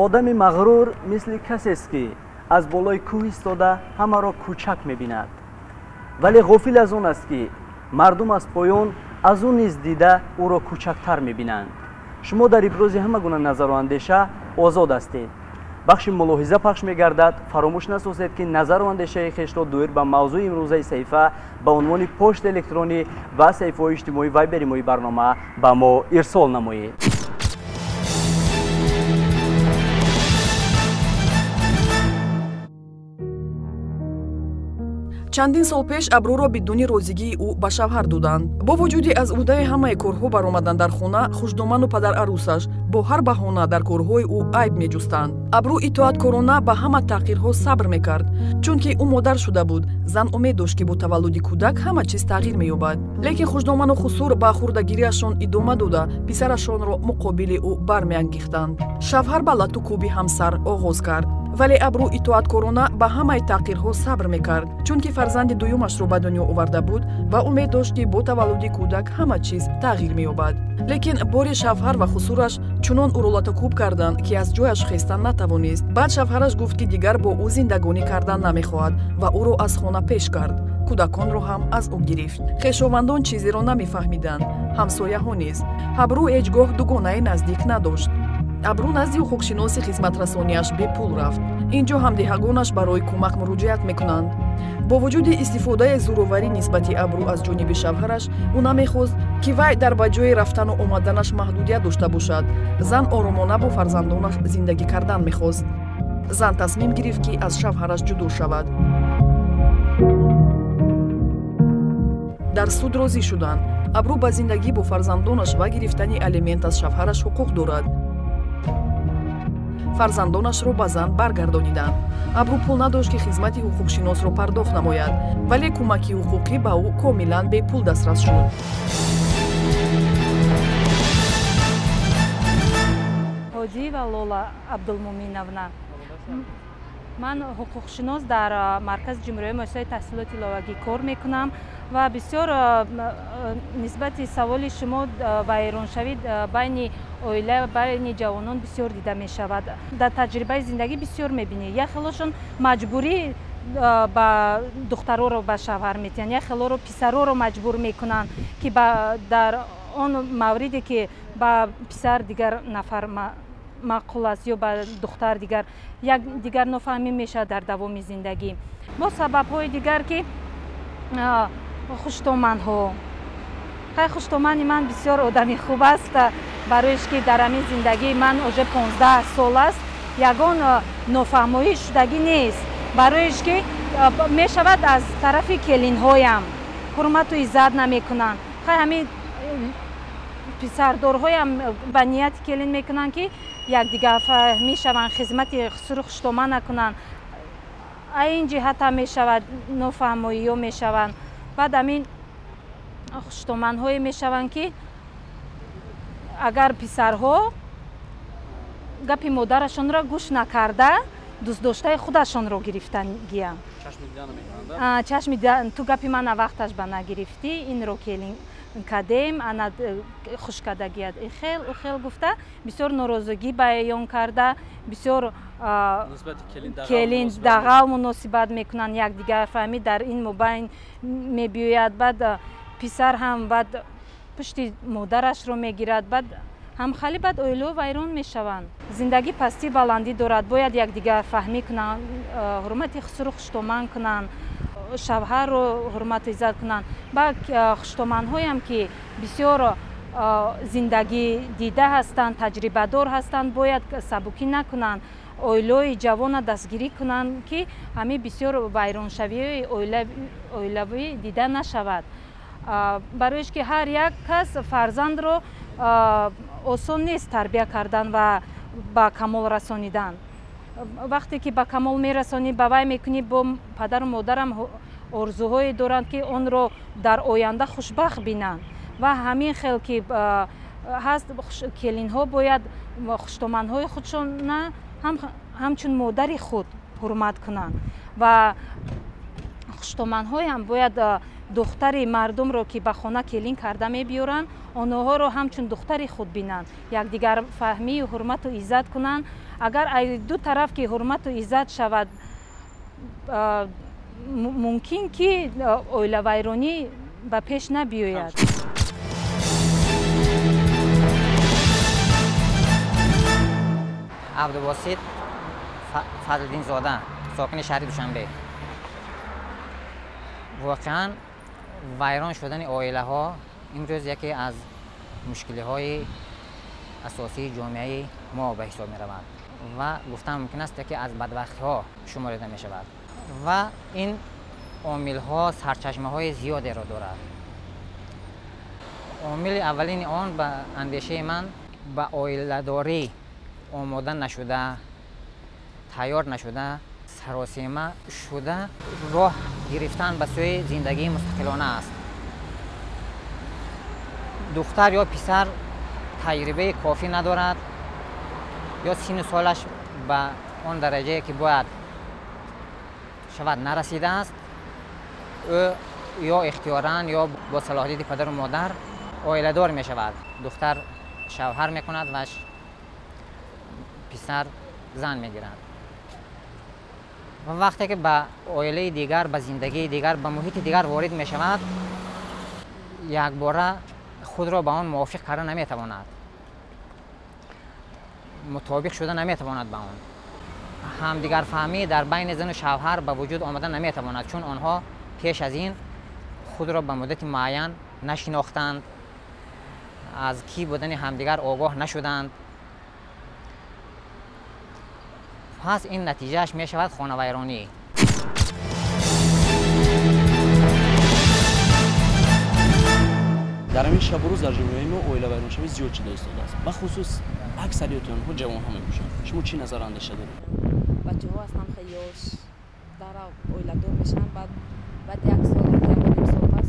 Одами мағрур мисли касест, ки аз болои кӯҳ истода ҳамаро кӯчак мебинад, вале ғофил аз он аст, ки мардум аз поён аз ӯ низ дида ӯро кӯчактар мебинанд. Шумо дар ибрози ҳама гуна назару андеша озод ҳастед. Бахши мулоҳиза пахш мегардад. Фаромӯш насозед, ки назару андешаи хешро доир ба мавзӯи имрӯзаи саҳифа ба унвони пошти электронӣ ва саҳифаҳои иҷтимоӣ вайбери мои барнома ба мо ирсол намоед. Чандин сол пеш Абрӯро бидуни розигии ӯ ба шавҳар доданд. Бо вуҷуди аз ӯҳдаи ҳамаи корҳо баромадан дар хона, хушдоману падарарӯсаш бо ҳар баҳона дар корҳои ӯ айб меҷустанд. Абрӯ итоаткорона ба ҳама таҳқирҳо сабр мекард, чунки ӯ модар шуда буд. Зан умед дошт, ки бо таваллуди кӯдак ҳама чиз тағйир меёбад. Лекин хушдоману хусур ба хурдагириашон идома дода, писарашонро муқобили ӯ бармеангехтанд. Шавҳар ба лату кӯби ҳамсар оғоз кард, вале Абрӯ итоаткорона ба ҳамаи таҳқирҳо сабр мекард, чунки фарзанди дуюмашро ба дунё оварда буд ва умед дошт, ки бо таваллуди кӯдак ҳама чиз тағйир меёбад. Лекин бори шавҳар ва хусураш чунон ӯро латукӯб карданд, ки аз ҷояш хестан натавонист. Баъд шавҳараш гуфт, ки дигар бо ӯ зиндагонӣ кардан намехоҳад ва ӯро аз хона пеш кард. Кӯдаконро ҳам аз ӯ гирифт. Хешовандон чизеро намефаҳмиданд, ҳамсояҳо низ. Абрӯ ҳеҷ гоҳ дугонаи наздик надошт. Абрӯ назди ҳуқуқшиноси хизматрасонияш бепул рафт. Ин ҷо ҳамдиҳагонаш барои кӯмак муроҷиат мекунанд. Бо вуҷуди истифодаи зӯроварӣ нисбати Абрӯ аз ҷониби шавҳараш, ӯ намехост, ки вай дар ба ҷои рафтану омаданаш маҳдудият дошта бошад. Зан оромона бо фарзандонаш зиндагӣ кардан мехост. Зан тасмим гирифт, ки аз шавҳараш ҷудо шавад. Дар суд розӣ шуданд. Абрӯ ба зиндагӣ бо фарзандонаш ва гирифтани алимент аз шавҳараш ҳуқуқ дорад. Фарзандонашро ба зан баргардониданд. Абрӯ пул надошт, ки хизмати ҳуқуқшиносро пардохт намояд, вале кӯмаки ҳуқуқӣ ба ӯ комилан бепул дастрас шуд. Ҳодиева Лола Абдулмуминовна, ман ҳуқуқшинос дар Маркази ҷумҳуриявии муассисаи таҳсилоти иловагӣ кор мекунам ва бисёр нисбати саволи шумо, вайроншавӣ байни оила, байни ҷавонон бисёр дида мешавад. Дар таҷрибаи зиндагӣ бисёр мебинӣ, як хелошон маҷбурӣ ба духтароро ба шавҳар метиҳанд, як хелоро писароро маҷбур мекунанд, ки дар он мавриде ки ба писар дигар нафар маъқул аст ё ба духтар дигар, як дигар нофаҳмӣ мешавад дар давоми зиндагӣ. Бо сабабҳои дигар, ки хуштоманҳо, хай, хуштомани ман бисёр одами хуб аст, бароиш ки дар ҳамин зиндагии ман уже 15 сол аст, ягон нофаҳмоӣ шудагӣ нест. Бароиш ки мешавад аз тарафи келинҳоям ҳурмату иззат намекунанд. Хай, ҳамин писардорҳоям ба нияти келин мекунанд, ки якдигарфаҳмӣ шаванд, хизмати хусуру хуштома накунанд. Ин ҷиҳатам мешавад, нофаҳмоиҳо мешаванд. Баъд ҳамин хуштоманҳое мешаванд, ки агар писарҳо гапи модарашонро гӯш накарда, дӯстдоштаи худашонро гирифтагиянд. Чашми ту гапи мана вақташ ба нагирифтӣ, инро келин кадем, ана хушкадагият, хел хел гуфта, бисёр норозигӣ баён карда, бисёр келин дағал муносибат мекунанд. Якдигарфаҳмӣ дар ин мобайн мебиёяд. Баъд писар ҳам баъд пушти модарашро мегирад, баъд ҳамхали баъд оилаҳо вайрон мешаванд. Зиндагӣ пастӣ баландӣ дорад, бояд якдигарфаҳмӣ кунанд, ҳурмати хусуру хуштоман кунанд, шавҳарро ҳурмату иззат кунанд. Ба хуштоманҳоям, ки бисёр зиндагӣ дида ҳастанд, таҷрибадор ҳастанд, бояд сабукӣ накунанд, оилаҳои ҷавона дастгирӣ кунанд, ки ҳамин бисёр вайроншавии оилавӣ дида нашавад. Бароиш ки ҳар як кас фарзандро осон нест тарбия кардан ва ба камол расонидан. Вақте ки ба камол мерасонӣ, ба вай мекунӣ, бо падару модарам орзуҳое доранд, ки онро дар оянда хушбахт бинанд. Ва ҳамин хел ки ҳаст, келинҳо бояд хуштоманҳои худшона ҳамчун модари худ ҳурмат кунанд ва хуштоманҳоям бояд духтари мардумро, ки ба хона келин карда мебиёранд, Онҳоро ҳамчун духтари худ бинанд, якдигарфаҳмию ҳурмату иззат кунанд. Агар ай ду тараф ки ҳурмату иззат шавад, мумкин ки оилавайронӣ ба пеш набиёяд. Абдувосит Фазлиддинзода, сокини шаҳри Душанбе. Воқеан вайрон шудани оилаҳо имрӯз яке аз мушкилиҳои асосии ҷомеаи мо ба ҳисоб меравад ва гуфтан мумкин аст яке аз бадбахтиҳо шуморида мешавад ва ин омилҳо сарчашмаҳои зиёдеро дорад. Омили аввалини он ба андешаи ман ба оиладорӣ омода нашуда, тайёр нашуда, саросема шуда роҳ гирифтан ба сӯи зиндагии мустақилона аст. Духтар ё писар таҷрибаи кофӣ надорад ё синну солаш ба он дараҷае ки бояд шавад нарасидааст. Ӯ ё ихтиёран ё бо салоҳдиди падару модар оиладор мешавад. Духтар шавҳар мекунад ва писар зан мегирад. Ва вақте ки ба оилаи дигар, ба зиндагии дигар, ба муҳити дигар ворид мешавад, якбора худро ба он мувофиқ карда наметавонад, мутобиқ шуда наметавонад ба он. Ҳамдигарфаҳмӣ дар байни зану шавҳар ба вуҷуд омада наметавонад, чун онҳо пеш аз ин худро ба муддати муайян нашинохтанд, аз кӣ будани ҳамдигар огоҳ нашуданд. Пас ин натиҷааш мешавад хонавайронӣ. Дар ҳамин шабу рӯз дар ҷомеаи мо оилавайроншавӣ зиёд шуда истодааст. Бахусус аксарияти онҳо ҷавонҳо мебошанд. Шумо чӣ назар андеша доред? Бачаҳо ҳастанд хеле ёш, дар оиладор мешаванд, баъд як сол ё як ним сол пас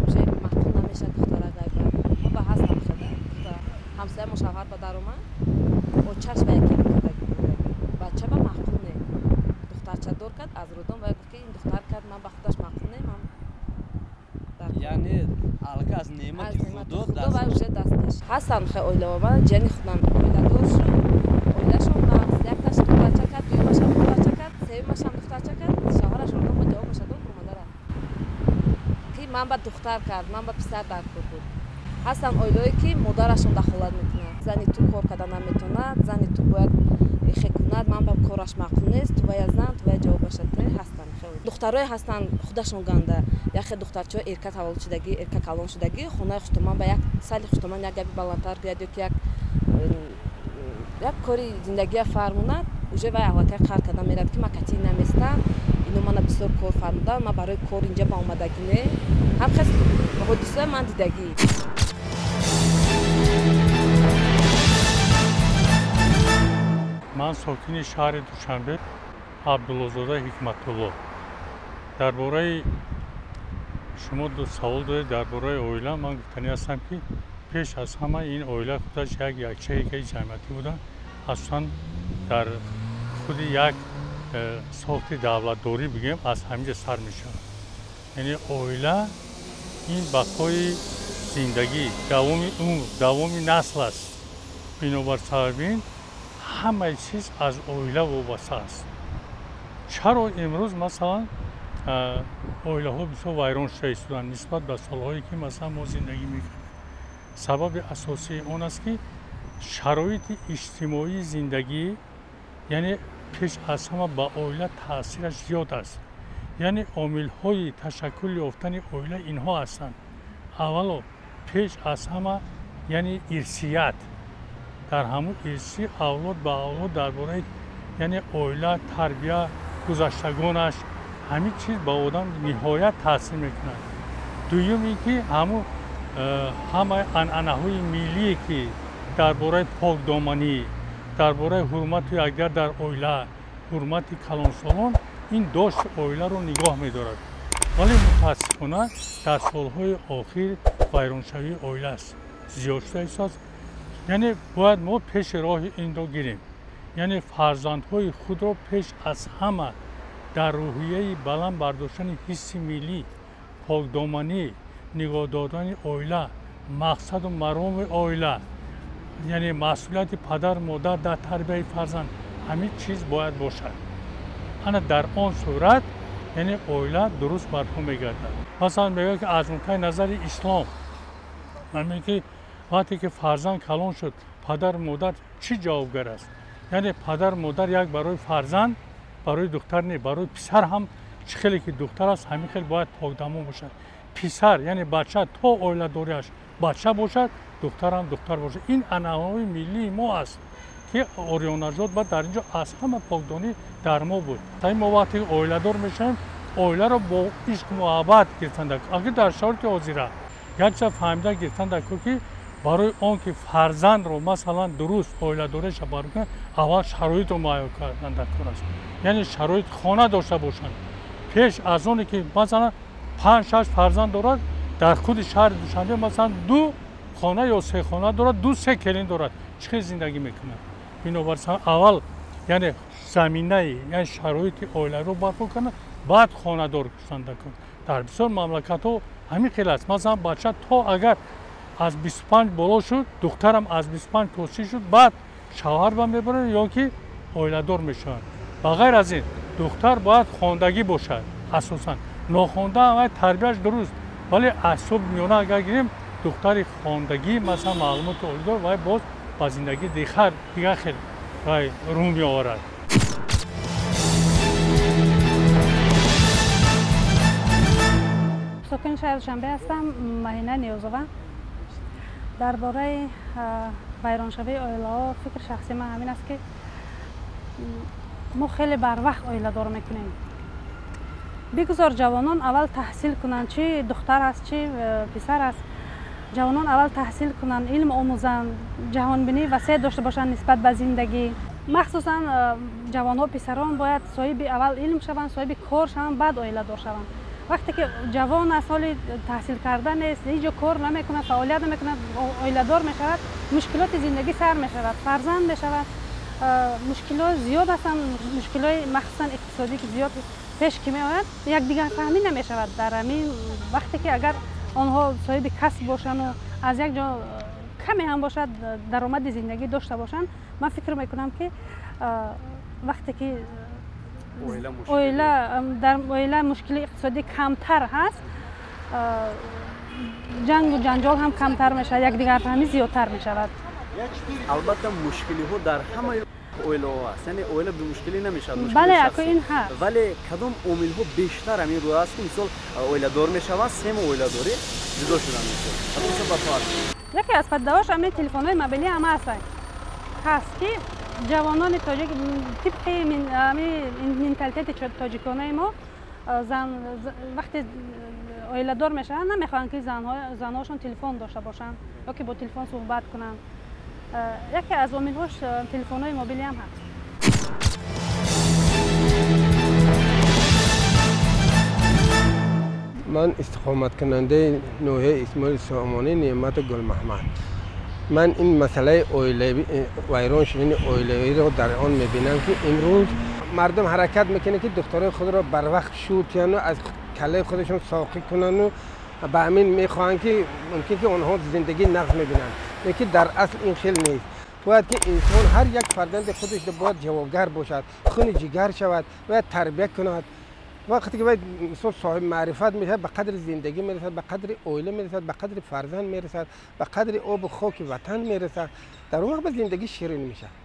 уже маъқул намешавад духтара ғайба. Мо ба ҳастам хеле духтара. Ҳамсоя мо шавҳар ба даромад, очаш ба яке мекардаги. Бача ба маъқул не. Духтарча дор кард, аз родом ва гуфт ки ин духтар кард, ман ба худаш маъқул не, ман яъне алка аз неъмати худо даст ва уже даст каш. Ҳастанд хеле оилаҳо, ман ҷани худам оиладор шуд, оилашон нағз, якташ духтарча кард, дуюмашам духтарча кард, сеюмашам духтарча кард, шавҳараш родом ба ҷавобаша дод, омада рафт. Ки ман ба духтар кард, ман ба писар дар кор буд. Ҳастанд оилаҳое ки модарашон дахолат мекунад. Зани ту кор карда наметавонад, зани ту бояд хе кунад, ман ба кораш маъқул нест, ту бояд зан, ту бояд ҷавобаша те. Ҳастанд хеле духтарое ҳастанд худашон ганда, яхе духтарчаҳо эрка таваллуд шудагӣ, эрка калон шудагӣ, хонаи хуштоман ба як сали хуштоман як гапи баландтар гӯяд ё ки як кори зиндагия фармонад, уже вай аллакай қар карда меравад ки ман катии наместам, ино мана бисёр кор фармуданд, ман барои кор инҷа ба омадагӣ не. Ҳам хес ҳодисаи ман дидагӣ. Ман сокини шаҳри Душанбе Абдуллозода Ҳикматулло. Дар бораи шумо ду савол доред дар бораи оила, ман гуфтанӣ ҳастам ки пеш аз ҳама ин оила худаш як якчаи ҷамъиятӣ буда, асосан дар худи як сохти давлатдорӣ бигем аз ҳамин ҷо сар мешавад. Яъне оила ин бақои зиндагӣ, давоми умр, давоми насл аст. Бинобар сабаби ин ҳамаи чиз аз оила вобаста аст. Чаро имрӯз масалан оилаҳо бисёр вайрон шуда истоданд нисбат ба солҳое ки масалан мо зиндагӣ мекардем? Сабаби асосии он аст ки шароити иҷтимоии зиндагӣ, яъне пеш аз ҳама ба оила таъсираш зиёд аст. Яъне омилҳои ташаккул ёфтани оила инҳо ҳастанд. Аввало пеш аз ҳама яъне ирсият. Дар ҳамун ирсӣ авлод ба авлод дар бораи яъне оила, тарбия, гузаштагонаш ҳамин чиз ба одам ниҳоят таъсир мекунад. Дуюм ин ки ҳамун ҳамаи анъанаҳои миллие ки дар бораи покдоманӣ, дар бораи ҳурмату якдигар дар оила, ҳурмати калонсолон, ин дошти оиларо нигоҳ медорад. Вале мутаассифона дар солҳои охир вайроншавии оила зиёд шуда истодааст. Яъне бояд мо пеши роҳи инро гирем. Яъне фарзандҳои худро пеш аз ҳама дар рӯҳияи баланд бардоштани ҳисси миллӣ, покдоманӣ, нигоҳ додани оила, Мақсаду мароми оила, яъне масъулияти падар модар дар тарбияи фарзанд, ҳамин чиз бояд бошад. Ана дар он сурат яъне оила дуруст барпо мегардад. Масалан, мегӯяд ки аз нуқтаи назари ислом ман ки вақте ки фарзанд калон шуд, падар модар чӣ ҷавобгар аст? Яъне падар модар як барои фарзанд, барои духтар не, барои писар ҳам чӣ хеле ки духтар аст, ҳамин хел бояд покдамон бошад. Писар яъне бача то оиладориаш бача бошад, духтарам духтар бошад. Ин анъанаҳои миллии мо аст ки ориёнажод ба дар ин ҷо аз ҳама покдонӣ дар мо буд. Та мо вақте оиладор мешавем, оиларо бо ишқу муҳаббат гирифтан дар агар дар шароити ҳозира як чиза фаҳмида гирифтан дар кор ки барои он ки фарзандро масалан дуруст оиладориаша барпо кунад, аввал шароитро муҳайё кардан дар кор аст. Яъне шароити хона дошта бошанд. Пеш аз оне ки масалан 5-6 фарзанд дорад, дар худи шаҳри Душанбе масалан 2 хона ё 3 хона дорад, 2-3 келин дорад, чӣ хел зиндагӣ мекунад? Бинобар аввал яъне заминаи яъне шароити оиларо барпо кардан, баъд хонадор шудан дар кор. Дар бисёр мамлакатҳо ҳамин хел аст. Масалан, бача то агар аз 25 боло шуд, духтарам аз 25 то 30 шуд, баъд шавҳар ба мебарад ё ки оиладор мешавад. Ба ғайр аз ин, духтар бояд хондагӣ бошад асосан. Нохонда вай тарбияш дуруст, вале аз ҳисоби миёна агар гирем, духтари хондагӣ масалан маълумоти олӣ дор, вай боз ба зиндагӣ дигар хел вай рӯ меоварад. Сокини шаҳри Душанбе ҳастам, Маҳина Ниёзова. Дар бораи вайроншавии оилаҳо фикри шахсии ман ҳамин аст ки мо хеле барвақт оиладор мекунем. Бигузор ҷавонон аввал таҳсил кунанд, чӣ духтар аст, чӣ писар аст. Ҷавонон аввал таҳсил кунанд, илм омӯзанд, ҷаҳонбинии васеъ дошта бошанд нисбат ба зиндагӣ. Махсусан ҷавонҳо, писарон бояд соҳиби аввал илм шаванд, соҳиби кор шаванд, баъд оиладор шаванд. Вақте ки ҷавон аст, ҳоли таҳсил карда нест, ҳеҷ ҷо кор намекунад, фаъолият намекунад, оиладор мешавад, мушкилоти зиндагӣ сар мешавад, фарзанд мешавад, мушкилот зиёд ҳастанд, мушкилои махсусан иқтисодӣ ки зиёд пеш ки меояд, якдигарфаҳмӣ намешавад. Дар ҳамин вақте ки агар онҳо соҳиби касб бошанду аз як ҷо каме ҳам бошад даромади зиндагӣ дошта бошанд, ман фикр мекунам ки вақте ки дар оила мушкили иқтисодӣ камтар ҳаст, ҷангу ҷанҷол ҳам камтар мешавад, якдигарфаҳмӣ зиёдтар мешавад. Албатта мушкилиҳо дар ҳамаи оилаҳо аст, яъне оила бемушкилӣ намешавад. Бале, ако ин ҳаст. Вале кадом омилҳо бештар ҳамин рӯ аст ки мисол оиладор мешаванд, 3 моҳ оиладорӣ ҷудо шудан мисол? Кадом сабабҳо аст? Яке аз падидаҳош ҳамин телефонҳои мобилӣ ҳама ҳастанд. Ҳаст ки ҷавонони тоҷик тибқи менталитети тоҷиконаи мо вақте оиладор мешаванд, намехоҳанд ки занҳошон телефон дошта бошанд ё ки бо телефон суҳбат кунанд. Яке аз омилҳош телефонҳои мобилӣ ҳам ҳаст. Ман истиқоматкунандаи ноҳияи Исмоили Сомонӣ Неъмату Гулмаҳмад. Ман ин масъалаи вайрон шудани оилавиро дар он мебинам ки имрӯз мардум ҳаракат мекунад ки духтарои худро барвақт шӯтияну аз каллаи худашон соқӣ кунанду ба ҳамин мехоҳанд ки мумкин ки онҳо зиндагии нағз мебинанд, лекин дар асл ин хел нест. Бояд ки инсон ҳар як фарзанди худаш бояд ҷавобгар бошад, хуни ҷигар шавад, бояд тарбия кунад. Вақте ки бояд мисол соҳиби маърифат мешавад, ба қадри зиндагӣ мерасад, ба қадри оила мерасад, ба қадри фарзанд мерасад, ба қадри обу хоки ватан мерасад, дар он вақт ба зиндагӣ ширин мешавад.